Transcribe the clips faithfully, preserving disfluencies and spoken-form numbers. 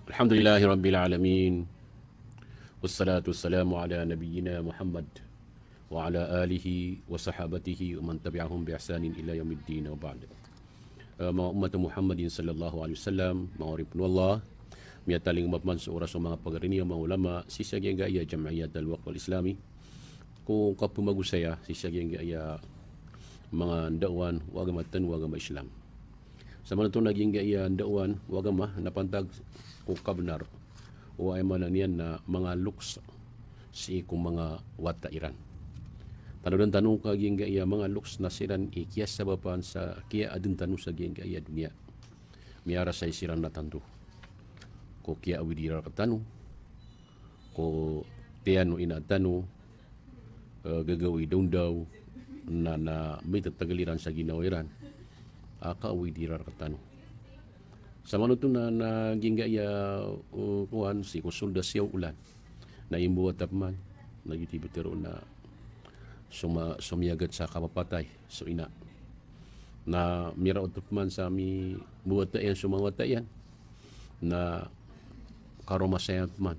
Alhamdulillahi Rabbil Alamin. Wassalatu wassalamu ala nabiyyina Muhammad wa ala alihi wa sahabatihi wa man tabi'ahum bi ihsanin ila yaumiddin, wa ba'd. Eh, manga ummat Muhammadin sallallahu alaihi wasallam, manga oripn o Allah, miyatalingoma pman so oras o manga pagari niyo, manga ulama, sii sa giyangkaya Jam'iyat Al-Waqf Al-Islami, ko kapmagosaya sii sa giyangkaya manga ndaowan o agama tano a agama Islam. Samanoto na giyangkaya ndaowan o agama na pantag ko kabnar o aya maana niyan na manga loks sii ko manga wata iran. Tanodan tano ka giyangkaya manga loks na siran i kiyasabapan sa kiyaaden tano sa giyangkaya doniya. Miyarasay siran na tanto ko kiyaawid iran rktano, ko tiyan o ina tano, eh, gagaw i dawndaw, na, na mitetagel iran sa ginawa iran a kaawid iran rktano. Samanoto na, na giyangkaya, eh, kowan, sii ko solda siyaw olan. Na imbawata pman, na giyoto i btero na soma-, somiyagat sa kapapatay so ina. Na miraot pman sa mimbawata iyan so manga wata iyan. Na karoma saya pman.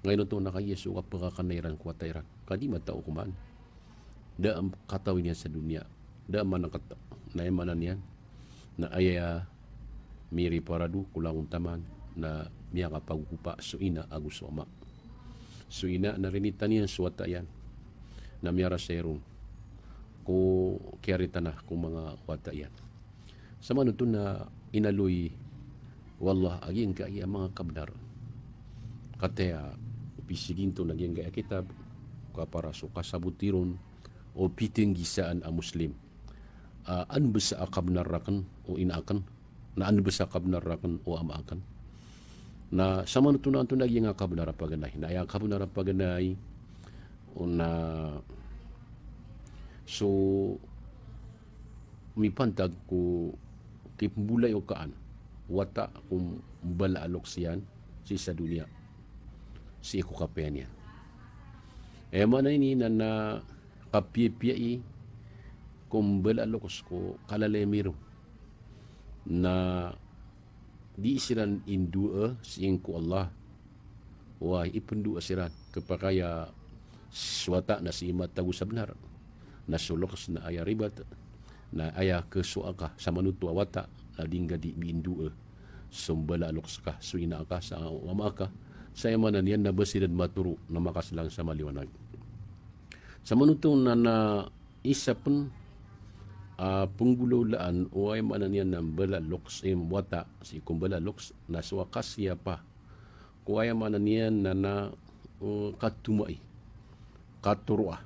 Ngayon oto na kagiya so kapakakana iran ko wata iran. Ka di matao ko man. Da a katawi niyan sa doniya. Da a manakata. Na aya maana niyan na aya miriparado ko langon taman na miyakapagogopa so ina ago so ama. So ina na rinitan iyan so wata iyan. Na miyarasay ron ko kiyaritana ko manga wata iyan. Samanoto na inaloy o Allah a giyangkaya manga kabnar. Kataya o pisiginto na giyangkaya kitab, kapara so kasaboti ron o pitenggisaan a Muslim. Ah, anbsa a kabnar rakn o ina akn, na anbsa a kabnar rakn o ama akn. Na samanoto na antonaa giyangkaya kabnar a paganay. Na aya kabnar a paganay, o na so mipantag ko kipmbolai o kaan, wata ko mbala a loks iyan sii sa doniya, sii ko kapiya niyan. Aya maana ini na, na kapiyapiyai ko mbala a loks ko kalalay miro. Na di siran indoa sii ko Allah. Oway, ipndoa siran, khapakay a so wata na sii matago sa bnar, na so loks na aya ribat, na aya khasowa ka samanoto a wata na di ngka di miindoa so mbala a loks ka, so ina ka, sa ama ka, sa aya maana niyan na ba siran matoro na makaslang sa maliwanag. Samanoto na, na isa pn a, ah, pnggolawlaan o aya maana niyan na mbala a loks, eh, wata sii ko mbala a loks, na so kasiyapa ko aya maana niyan na, na, eh, katomai, katoroa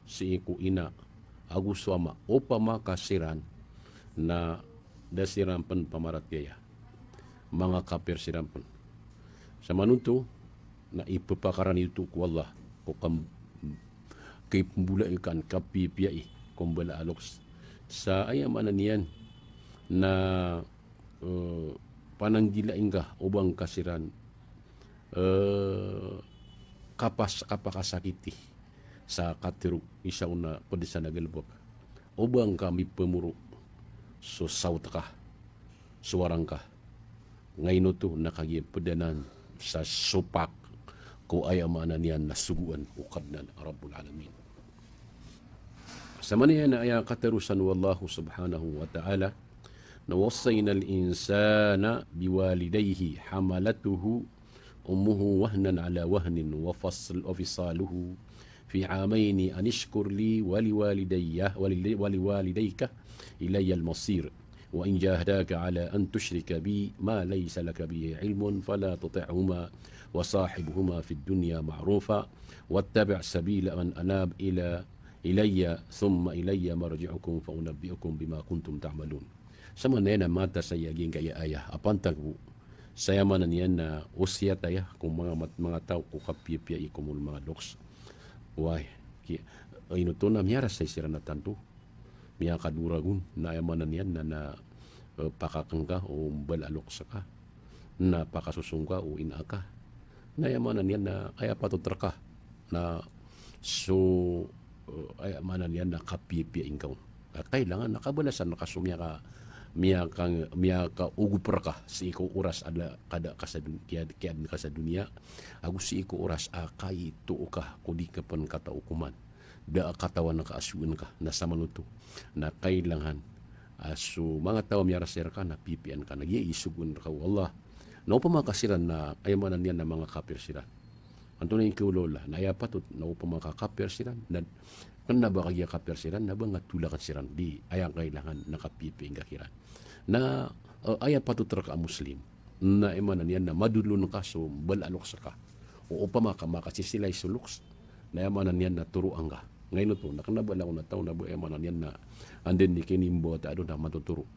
sii ko ina ago so ama, opama ka siran na da siran pn pamaratiyaya, manga kapir siran pn. Samanoto na ipapakaran oto ko Allah ko kam-, kipmbolai kaan, kapiyapiyai ko mbala a loks. Sa aya maana niyan na, eh, pananggilai ngka o ba ngka siran, eh, kapas-, kapakasakiti sa katharo isa on a pd sa galbk. O ba ngka mipmoro so sawt ka, so warang ka. Ngayon oto na kagiya pd anan sa sopak ko aya maana niyan na sogoan o Kadnan a Rabbul Alamin. Sa maana niyan na aya katharo san o Allah subhanahu wa ta'ala, na ووصينا الإنسان بوالديه حملته أمه وهنا على وهن وفصل-، وفصاله في عامين أن اشكر لي ولوالدي-، ولد-، ولوالديك إلي المصير. وإن جاهداك على أن تشرك بي ما ليس لك به علم فلا تطعهما وصاحبهما في الدنيا معروفا واتبع سبيل من أناب إلى-، إلي ثم إلي مرجعكم فأنبئكم بما كنتم تعملون. Sa maana niyan na mataan saya giyangkaya aya a pantag bo. Sa aya maana niyan na osiyat aya ko manga mat-, manga taw ko kapiyapiyai ko manga loks. Oway, ki-, ino oto na miyarasay siran a tanto. Miyakadoragon, na aya maana niyan na, na, eh, pakakn ka o mbala a loks ka. Na pakasosong ka o ina ka. Na aya maana niyan na aya patot rka na so, eh, aya maana niyan na kapiyapiyai ngka on. Na kailangan na kabalasan rka so miyaka-, miyaka, miyakaogop rka sii ko oras a da, ka da ka sa dun-, kiya, kiyaadn ka sa doniya, ago sii ko oras a kaito ka ko di ka pn kataw okoman. Da a katawan ka a soon ka, na samanoto na kailangan a so manga taw a miyarasay rka na piyapiyaan ka, na giya i sogoan rka o Allah. Na opama ka siran na aya maana niyan na manga kapir siran, antonaa i kaolaola? Na aya patot na opama ka kapir siran, na kna ba kagiya kapir siran, na ba nga tolakn siran, di, aya kailangan na kapiyapiyai ngka kiran. Na, eh, aya patot rka a Muslim, na aya maana niyan na madolon ka so mbala a loks ka. O opama ka makasisilay so loks, na aya maana niyan na toroan ka. Ngaino oto, na kna ba langon a taw na ba aya maana niyan na anda i kinimbawataan on na matotoro.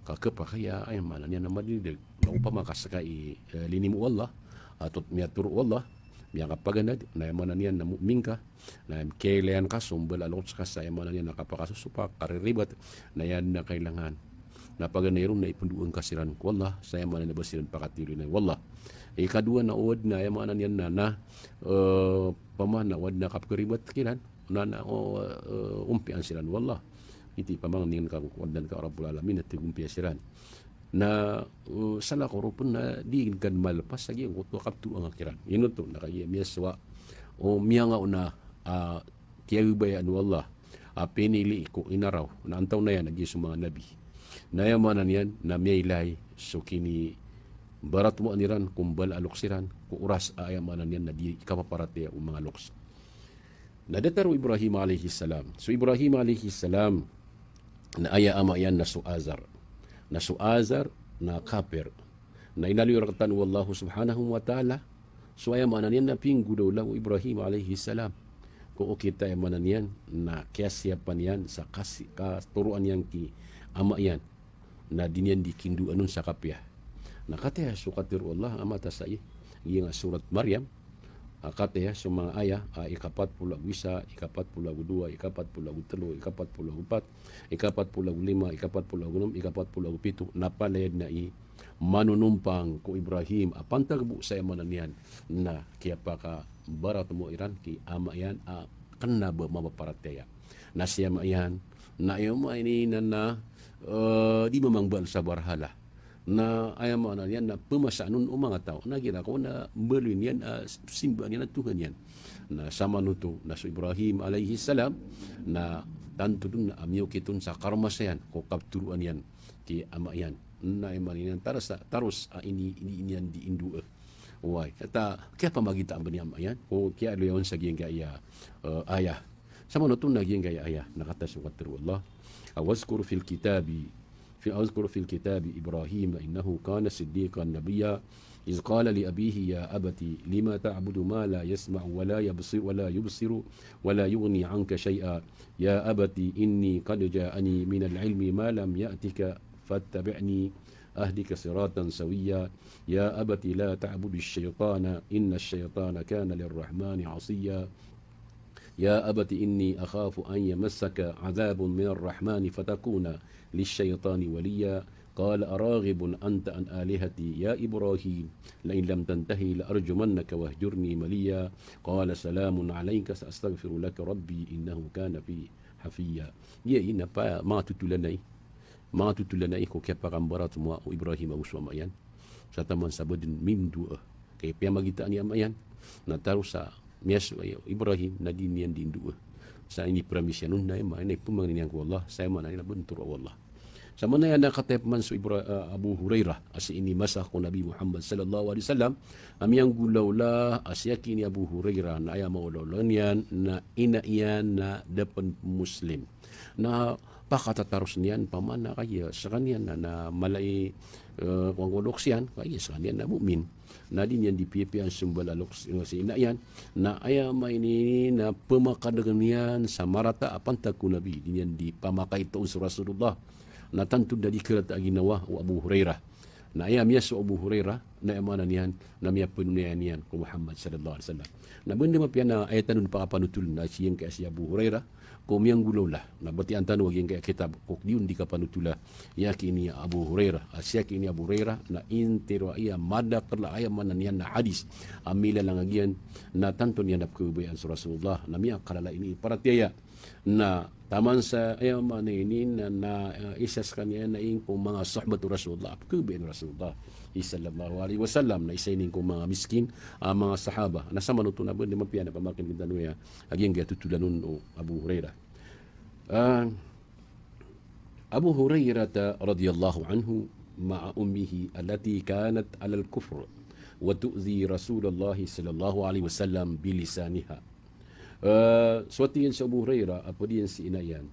Ka khapakay a aya maana niyan na madideg. Na opama ka ska i, eh, linimo o Allah, ato miyatoro o Allah, miyakapaganad, na aya maana niyan na mu'min ka, na kiyailay ka so mbala a loks ka sa aya maana niyan na kapakasosopak, kariribat, na aya na kailangan na paganay ron na ipndoa ngka siran ko Allah, sa aya maana niyan na ba siran pakatiyoloyin o Allah. Ikadowa na o adn a aya maana niyan na, na, eh, opama na o adn a kapkharibat kiran, na, na, o, eh, ompiyaan siran o Allah. Iti pamangnin ka ko adn ka Rabbul Alamin a tig ompiya siran. Na, eh, salakaw ron pn na di ngka dn malpas a giya ngkoto a kaptoroa ngka kiran. Ino oto, na kagiya miyasowa o miyangaona a, ah, kiyababayaan o Allah a pinili ko inaraw, na antaw na iyan a giya so manga nabi. Na aya maana niyan na miyailay so kinibaratomaan iran ko mbala a loks iran ko oras a aya maana niyan na di kapaparatiyaya o manga loks. Na datar o Ibrahim alayhis salam. So Ibrahim alayhis salam, na aya ama iyan na so Azar. Na so Azar na kapir. Na inaloy rktano o Allah subhanahu wa ta'ala so aya maana niyan na pinggolawla o Ibrahim alayhis salam ko okit a aya maana niyan na kiyasiyapan iyan sa kasi, katoroan iyan ki ama iyan. Na di niyan di kindoan on sa kapiya. Na kataya so katharo o Allah a mataan sa i, giya nga Surat Maryam, a kataya so manga aya, a, ikapat polo ago isa, ikapat polo ago dowa, ikapat polo ago tlo, ikapat polo ago pat, ikapat polo ago lima, ikapat polo ago onom, ikapat polo ago pito, na palaya dn a i manonompang ko Ibrahim a pantag bo sa aya maana niyan na kiyapakabaratomo iran ki ama iyan a kna ba mapaparatiyaya. Na si ama iyan, na aya maana niyan na, eh, di mamangbaal sa barhala. Na aya maana niyan na pmasaan on o manga taw. Na igira ko na mbaloy niyan, ah, simbaan iyan a Tuhan iyan. Na samanoto na so Ibrahim alayhis salam, na tanto dn a miyaokit on sa karamasayan ko kaptoroan iyan ki ama iyan. Na aya maana niyan taros a, taros a ini, ini, ini iyan di indoa. Oway, ta, kiyapamagitaan ba niyan ama iyan ko kiyaaloya on sa giyangkaya, eh, aya. Samanoto na giyangkaya aya, na katharo so katharo o Allah. Wadhkur fil kitabi, fi, wadhkur fil kitabi Ibrahim innahu kana siddiqan nabiyya. Idh qala li abihi ya abati lima ta'budu ma la yasma'u wa la yabsi-, wa la yubsiru wa la yughni anka shay'a. Ya abati inni qad ja'ani minal ilmi ma lam ya'tika fattabi'ni ahdika siratan sawiyya. Ya abati la ta'budish shaytana innash shaytana kana lirrahmani asiyya. Ya abati inni akhafu an yamassaka adhabun minar rahmani fatakuna lish-shaytani waliyya. Qala araghibun anta an alihati ya Ibrahim, la in lam tantahi la arjumannaka wahjurni maliyya. Qala salamun alayka sa astaghfiru laka rabbi innahu kana bi hafiyya. Giya i na pa, manga totolan ai, manga totolan ai ko kiyapakambaratomoa o Ibrahim ago so ama iyan. Sa taman sa ba dn mindoa. Kay piyamagitaan i ama iyan. Na taros a miyasowa i Ibrahim na di niyan di indoa. Sa inipromise iyan on na aya maana niyan na ipmangni niyan ko Allah, sa aya maana niyan na ba dn toroa o Allah. Sa maana niyan na kataya pman so Ibra-, ah, Abu Hurairah, a sii ini masa ko Nabi Muhammad sallallahu alayhi wasallam, a miyanggolawla a siyaki ini Abu Hurairah, na aya maolaola niyan na ina iyan na da pn Muslim. Na pakatataros niyan pman a kagiya skaniyan na, na mala i, eh, kowan ko loks iyan, kagiya skaniyan na mu'min. Na di niyan di piyapiyaan so mbala a loks, eh, si ina iyan. Na aya maana ini na pmakadg iyan sa marata a pantag ko Nabi, di niyan di pamakaito on so Rasulullah. Na tanto na di karata a ginawa o Abu Hurairah. Na aya miyasowa o Abu Hurairah, na aya maana niyan, na miyapnonaya niyan ko Muhammad sallallahu alayhi wasallam. Na ba dn mapiya na aya tano dn pakapanotoln na siyangkaya si Abu Hurairah ko miyanggolawla. Na batiya tano a giyangkaya kitab ko di on di kapanotola, iyaki ini Abu Hurairah, a siyaki ini Abu Hurairah, na intiro a aya madakl a aya maana niyan na hadis a milalang a giyan, na tanto niyan na pkhababayaan so Rasulullah, na miyakalala ini paratiyaya. Na taman sa, aya maana ini na, na, ah, isa skaniyan na ingko manga sahabat o Rasulullah, pkhababayaan o Rasulullah sallallahu alaihi wasallam, na isa ini ingko manga miskin a manga sahaba. Na samanoto na ba di mapiya na pamakinegen tano aya a giyangkaya totolan on o Abu Hurairah. Ah, Abu Hurairah radhiyallahu anhu ma'a ummihi allati kanat alal kufr wa tu'dhi Rasulullah sallallahu alaihi wasallam bilisaniha. Eh, so tig iyan si Abu Hurairah, a pd iyan si ina iyan,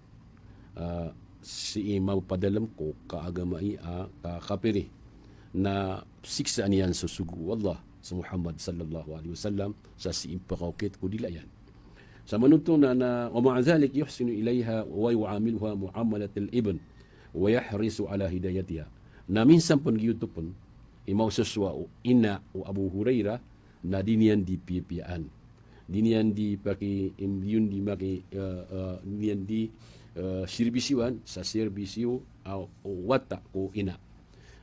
ah, sii mapadalm ko kaagamai a kakapiri, na siksaan iyan so sogo o Allah, so Muhammad sallallahu alaihi wasallam, sa sii pakaokit ko dila iyan. Samanoto na, na, wa ma'a dhalik yuhsinu ilaiha wa yu'amiluha mu'amalatal ibn wa yahrisu ala hidayatiha. Na minsan pn giyoto pn i maososowa o ina o Abu Hurairah, na di niyan di piyapiyaan. Di niyan di paki, im-, di niyan di maki, eh, eh, di niyan di, eh, sirbisiwan sa sirbisiyo a, o wata ko ina.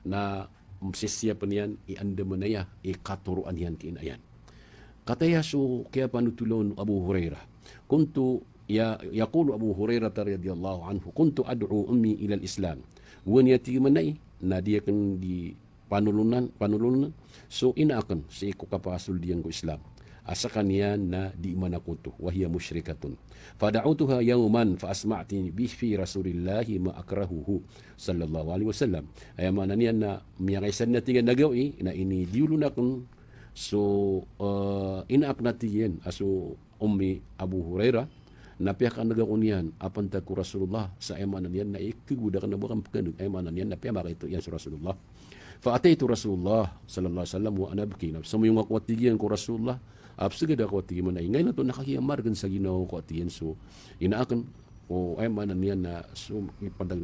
Na sisiyapn iyan i andamanaya i katoroan iyan ki ina iyan. Kataya so kiyapanotol on o Abu Hurairah. Kuntu, ya, yaqulu Abu Hurairah radhiyallahu anhu, "Kuntu ad'u ummi ilal Islam." Oway, aya tig iyan a, na di akn di panolonan, panolonan so ina akn sii ko kapakasold iyan ko Islam a skaniyan na di iman a koto, wa hiya mushrikatun. Fada'awtuha yawman fa asma'atni bi fi Rasulillahi ma akrahuhu sallallahu alaihi wasallam. Aya maana niyan na miyakaisa dn a tig iyan a gawii na inidiyolon akn so, eh, ina akn a tig iyan a so Ummi Abu Hurairah, na piyakaneg ako niyan a pantag ko Rasulullah, sa aya maana niyan na ikegowad akn a ba akn pekaneg, aya maana niyan na piyamakaito iyan so Rasulullah. Fa ataitu Rasulullah sallallahu alaihi wasallam wa ana abki. Na somoyong ako a tig iyan ko Rasulullah, a pesegad ako a tig iyan a, ingay na to na kagiya margen sa ginawa ko a tig iyan so ina akn, o aya maana niyan na so kipantag,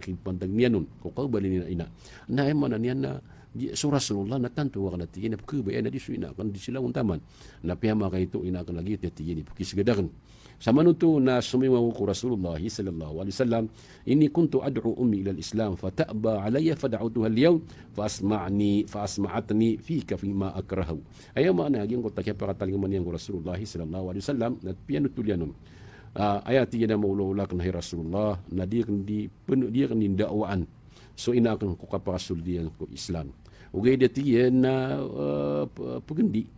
kipantag niyan on ko kaoba niyan a ina. Na aya maana niyan na di, so Rasulullah na tanto akn a tig iyan a pekhabayaan a di so ina akn di silangon taman. Na piyamakaito o ina akn lagid a tig iyan i pekisegad akn. Samanoto na somoyong ako ko Rasulullah sallallahu alaihi wasallam, inni kuntu ad'u ummi ilal Islam fata'ba alayya fada'awtuha al-yawm fa asma'ni, fa asma'atni fika fima akrahu. Aya maana a giyangkoto a kiyapakatalingoma niyan ko Rasulullah sallallahu alaihi wasallam na piyanotol iyan on. Ah, aya tig iyan a maolaola akn hay Rasulullah, na di akn di pen-, di akn di ndawaan so ina akn ko kapakasold iyan ko Islam. Ogaid a tig iyan na, eh, pe-, pegendi.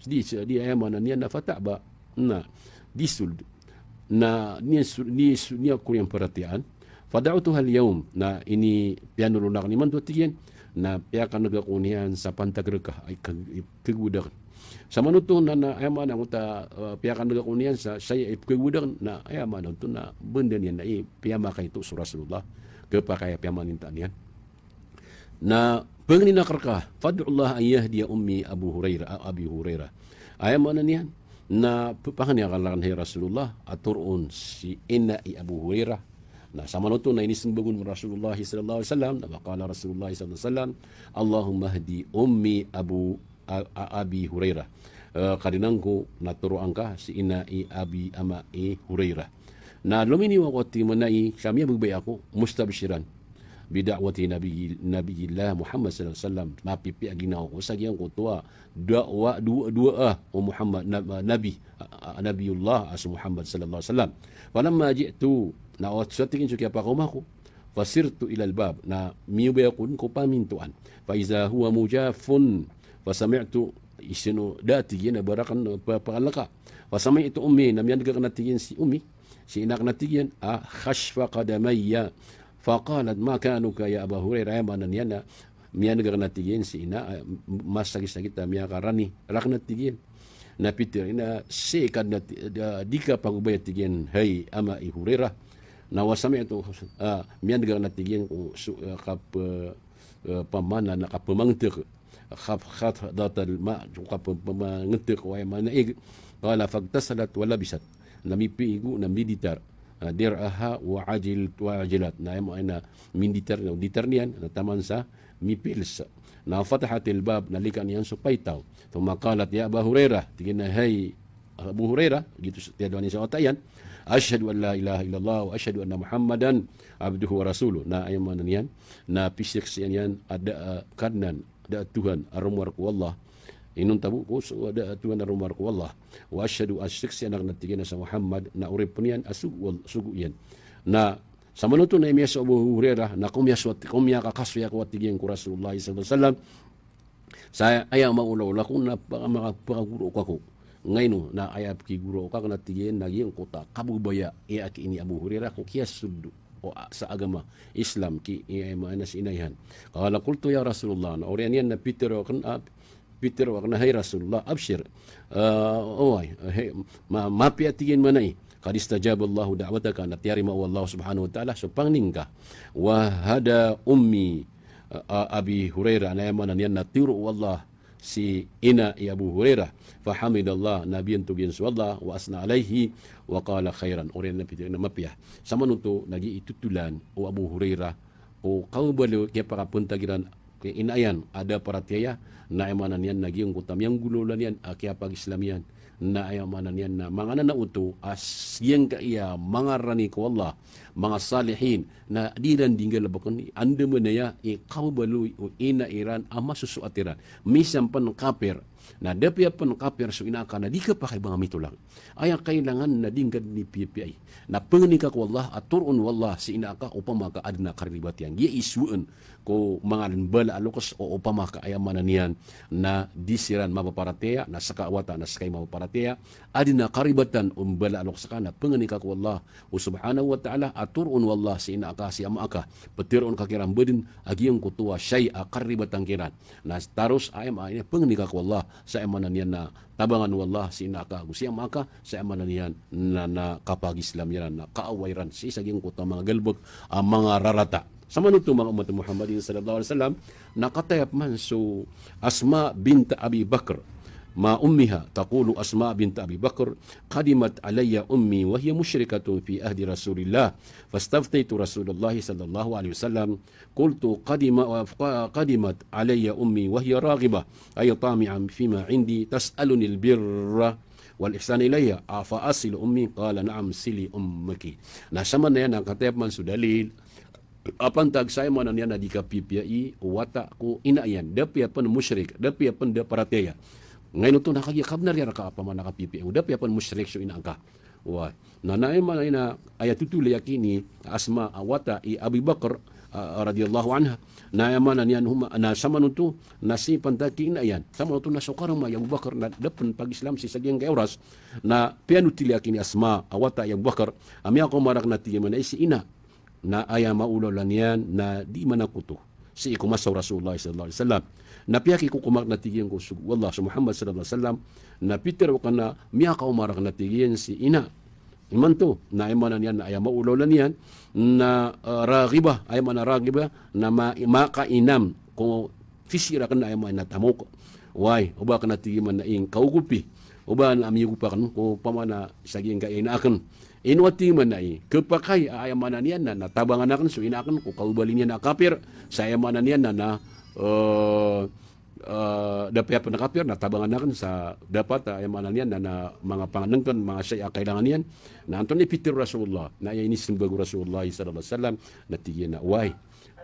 Di, di aya maana niyan na fata'ba. Na, di sold. Na, niyan so-, di so-, niyan ko niyan paratiyayaan. Fada'awtuha al-yawm, na ini piyanolon akn imanto a tig iyan, na piyakaneg ako niyan sa pantag reka, ay keg-, kegowad akn. Samanoto na, na aya maana angkoto a, eh, piyakaneg ako niyan sa, saya ipekegowad akn, na aya maana oto na benda niyan na i piyamakaito so Rasulullah, kepakay a piyamaninta niyan. Na pangnin akn reka, fad'ullah an yahdiya ummi Abu Hurairah, a-, Abi Hurairah. Aya maana niyan, na pe-, pangnin akn raken hay Rasulullah, a toroon si ina i Abu Hurairah. Na samanoto na inisembag on o Rasulullah sallallahu alaihi wasallam, na faqala Rasulullah sallallahu alaihi wasallam, "Allahumma hdi ummi Abu, a-, a-, Abi Hurairah." Eh, Kadnan ko, na toroa ngka si ina i Abi, ama i Hurairah. Na lominiyo ako a tig iyan a, sa miyababaya ako, mustabshiran bi da'wati Nabi, Nabiyillah Muhammad sallallahu alaihi wasallam. Mapipiya a ginawa ko sa giyangkoto a da'wa, dowa, dowa, ah, o Muhammad, na-, Nabi, a, a, Nabiyullah, a so Muhammad sallallahu alaihi wasallam. Falamma ji'tu, na o, so tig iyan so kiyapakaoma ko, fasirtu ilal bab, na miyobay ako ko pamintoan. Fa iza huwa mujafun, fasami'tu, isino da tig iyan a ba raken pa-, pakaleka. Fasami'tu ummi, na miyaneg aken a tig iyan si ummi, si ina aken a tig iyan, a khashfa qadamayya. Faqalat, "Ma kanuka ya Aba Hurairah?" Aya maana niyan na miyaneg aken a tig iyan si ina, a, m-, masakit-sakit a miyakarani raken a tig iyan. Na pitharo iyan a, sii ka dn a ti-, da-, di ka pagobay a tig iyan, hay ama i Hurairah. Na wa sami'tu, a, miyaneg aken a tig iyan ko so, a, kap-, a, pamana na kapemangtek. Khaf-, khafdatal ma, so kap-, pemangtek, aya maana ig. Qala faghtasalat wa labisat. Na mipiigo, na miditar. A, dir'aha wa ajil-, wa ajilat. Na aya maana minditar, na ditar niyan, na taman sa mipils. Na fatahatil bab, na likaan iyan so paitaw. Thumma qalat, "Ya Aba Hurairah," tig iyan a, "Hay Abu Hurairah," giyoto so tiyadoan iyan sa wata iyan, "ashhadu an la ilaha illallah wa ashhadu anna Muhammadan abduhu wa rasuluh." Na aya maana niyan na pisaksian iyan a da a Kadnan, da a Tuhan a rowar ko Allah, Inonta bo ko so da a Tuhan a rowar ko Allah. Wa ashhadu, a saksian akn a tig iyan a so Muhammad na oripn iyan a sogo, sogo iyan. Na samanoto na miyasowa o Abu Hurairah, na ko miyasowa, ko miyakakasoy ako a tig iyan ko Rasulullah sallallahu alaihi wasallam, sa aya maolaola ko na paka-, makapakagoro ako. Ngaino na aya pkigoro akn a tig iyan na giyangkoto a kababaya, aya ki ini Abu Hurairah ko kiyasold o a-, sa agama Islam ki, aya maana si ina iyan. Qala qultu ya Rasulullah, na oriyan iyan na pitharo akn, ah, pitharo akn a hay Rasulullah, abshir. Ah, oway, hay, ma-, mapiya a tig iyan manay. Qad istajaballahu da'wataka, na tiyarima o Allah subhanahu wa ta'ala so pangni ngka. Wa hada ummi, ah, Abi Hurairah, na aya maana niyan na tiyoro o Allah si ina i Abu Hurairah. Fahamidallah, na biyantog iyan so Allah, wa asna alayhi, wa qala khairan. Oriyan na pitharo na mapiya. Samanoto na gii itotolan o Abu Hurairah o kababaloy, kiyapakapantag iran ko ina iyan a da paratiyaya, na aya maana niyan na giyangkoto a miyanggolawla niyan a kiyapagislam iyan, na aya maana niyan na manga nanaoto a siyangkaya manga rani ko Allah, manga salihin, na di iran di nggalbkn, andamanaya i kababaloy o ina iran a masosoat iran. Misan pn kapir, na da piya pn kapir so ina aka na di ka pakay ba nga mitolak. Aya kailangan na di ngka dn ipiyapiyai. Na pangnin ka ko Allah a toroon o Allah si ina aka opama ka adn a kariribat iyan. Giya i sowaan ko manga bala a loks o opama ka aya maana niyan na di siran mapaparatiyaya, na ska a wata na ska i mapaparatiyaya. Adn a karibatan o bala a loks ka, na pangnin ka ko Allah o subhanahu wa ta'ala a toroon o Allah si ina aka, si ama aka. Ptharoon ka kiran badn a giyangkoto a shay a kariribatan kiran. Na taros aya maana niyan, pangnin ka ko Allah sa aya maana niyan na tabangan o Allah si ina aka ago si ama aka, sa aya maana niyan na, na kapagislam iran, na kaawa iran sii sa giyangkoto a manga galbk a manga rarata. Samanoto manga ummat Muhammadin sallallahu alaihi wasallam, na kataya pman so Asma bint Abi Bakr, ma ummiha, taqulu Asma bint Abi Bakr, qadimat alayya ummi wa hiya mushrikatun fi ahdi Rasulillah, fastaftaytu Rasulullah sallallahu alaihi wasallam, qultu qadima-, qadimat alayya ummi wa hiya raghibah, ay tami'an fima indi, tas'aluni al-birra wal ihsana ilayya, afa asilu ummi? Qala na'am, sili ummaki. Na samanaya na kataya pman so dalil a pantag sa aya maana niyan na di kapiyapiyai o wata ko ina iyan, da piya pn mushrik, da piya pn da paratiyaya. Ngaino oto na kagiya kabnar iyan rka a pamana kapiyapiyai o da piya pn mushrik so ina ngka. Wa. Na, na aya maana niyan na aya totol iyan ki ini Asma a wata i Abi Bakr, ah, radhiyallahu anha. Na aya maana niyan homa, na samanoto na sii pantag ki ina iyan. Samanoto na so karoma i Abu Bakr na da pn pagislam sii sa giyangkai a oras. Na piyanothol iyan ki ini Asma a wata i Abu Bakr a miyakaoma rakn a tig iyan manay si ina. Na aya maolaola niyan na di manakoto sii ko masa o Rasulullah sallallahu alaihi wasallam. Na piyakikokom akn a tig iyan ko sogo o Allah, so Muhammad sallallahu alaihi wasallam, na pitharo akn a miyakaoma rakn a tig iyan si ina. Imanto, na aya maana niyan na aya maolaola niyan na, eh, raghibah, aya maana raghibah na ma-, makainam ko pisi rakn, aya maana tamok. Way, oba akn a tig iyan manay kaogopi. Oba na miyogop akn ko pamana sa giyangkai a ina akn. Ino a tig iyan manay, khapakay a aya maana niyan na, na tabangan akn so ina akn ko kababaloy niyan a kapir, sa aya maana niyan na, na, eh, eh, da piya pn kapir, na tabangan akn sa dapat, aya maana niyan na, na manga pangnngkn, manga shay a kailangan iyan. Na antonaa i pitharo o Rasulullah, na aya inismbag o Rasulullah sallallahu alaihi wasallam, na tig iyan a, way,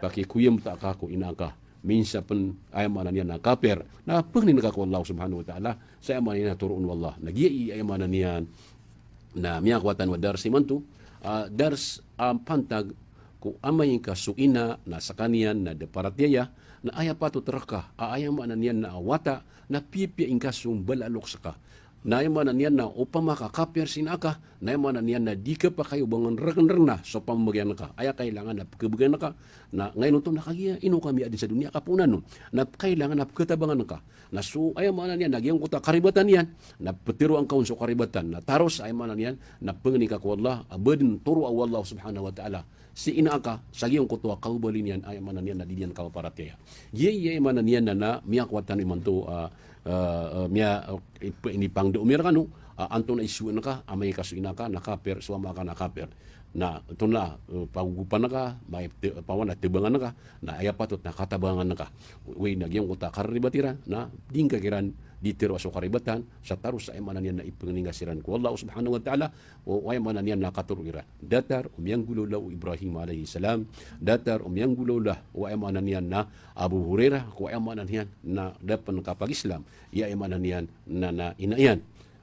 pakikoyamta ka ko ina ka. Minsan pn aya maana niyan na kapir. Na pangnin ka ko Allah subhanahu wa ta'ala sa aya maana niyan na toroon o Allah. Na giya i aya maana niyan na miyakowatan o dars imanto, ah, dars a pantag ko amay ka so ina na skaniyan na da paratiyaya, na aya patot rka a aya maana niyan na wata na piyapiyai ngka so mbala a loks ka. Na aya maana niyan na opama ka kapir si ina ka, na aya maana niyan na di khapakay o ba ngka nrknrna so pamamagayan ka. Aya kailangan na pkhabgan ka, na ngaino oto na kagiya ino kami adn sa doniya a kaponan on. Na kailangan na pkhatabangan ka. Na so aya maana niyan na giyangkoto a karibatan iyan, na ptharoa ngka on so karibatan. Na taros aya maana niyan na pangnin ka ko Allah a ba dn toroa o Allah subhanahu wa ta'ala si ina ka sa giyangkoto a kababaloy niyan, aya maana niyan na di niyan kapaparatiyaya. Giya i aya maana niyan na, na miyakowatan imanto, ah, ah, ah, miya, ah, ip-, inipangndao mi rkano, ah, antonaa i sowaan ka amay ka so ina ka na kapir, so ama ka na kapir. Na oto na, eh, pagogopan ka, mai-, te-, pawan a tebangan ka, na aya patot na katabangan ka. Oway, na giyangkoto a kararibat iran, na di ngka kiran di tharoa so karibatan, sa taro sa aya maana niyan na ipangni ngka siran ko Allah subhanahu wa ta'ala, o aya maana niyan na katharo iran. Datar o miyanggolawla o Ibrahim alayhis salam, datar o miyanggolawla o aya maana niyan na Abu Hurairah, ko aya maana niyan na da pn kapag-Islam, aya maana niyan na, na ina iyan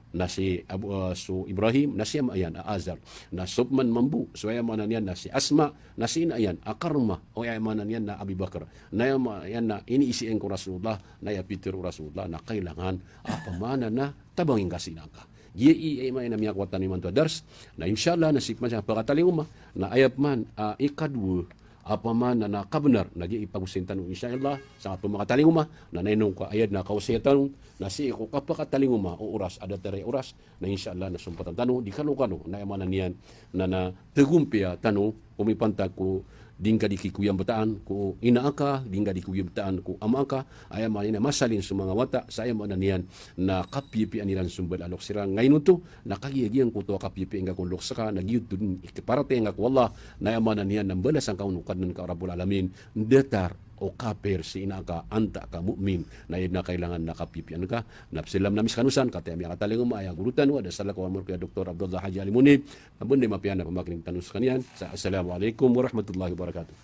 na si Abu, ah, so Ibrahim, na si ama iyan a Azar, na so pman mambo, so aya maana niyan na si Asma, na si ina iyan a Karma, o aya maana niyan na Abi Bakr, na aya maana niyan na iniisaan ko Rasulullah, na aya pitharo o Rasulullah na kailangan a pman na tabangi ngka si ina ngka. Giya i, aya maana niyan na miyakowa tano imanto a dars, na insha Allah na sii pman sa pakatalingoma, na aya pman, ah, ikadowa, a pman na, na kabnar, na giya i pagosayn tano, insha Allah, sa pmakatalingoma, na ino ka aya dn a kaosaya tano, na sii ko kapakatalingoma o oras a datar i oras, na insha Allah na sompatan tano, di kalokalo, na aya maana niyan, na, na tagompiya tano, ko mipantag ko di ngka di kikoyambataan ko ina aka, di ngka di kikoyambataan ko ama aka, aya maana niyan na masalin so manga wata, sa aya maana niyan na kapiyapiyaan iran so mbala a loks iran. Ngayon oto, na kagiya giyangkoto a kapiyapiyaan ka ko loks ka, na giyoto dn i kaparatiyaya ngka ko Allah, na aya maana niyan na mbalasan ka on o Kadnan ka Rabbul Alamin, datar o kapir si ina ka antaa ka mu'min, na aya dn a kailangan na kapiyapiyaan ka. Na pzalam na miskano san, katii a miyakatalingoma, aya goro tano a da salakaw a morok a Doktor Abdullah Haji Ali Munib, na bnday mapiya na pamakinig tano skaniyan. Sa, assalamu alaikum warahmatullahi wabarakatuh.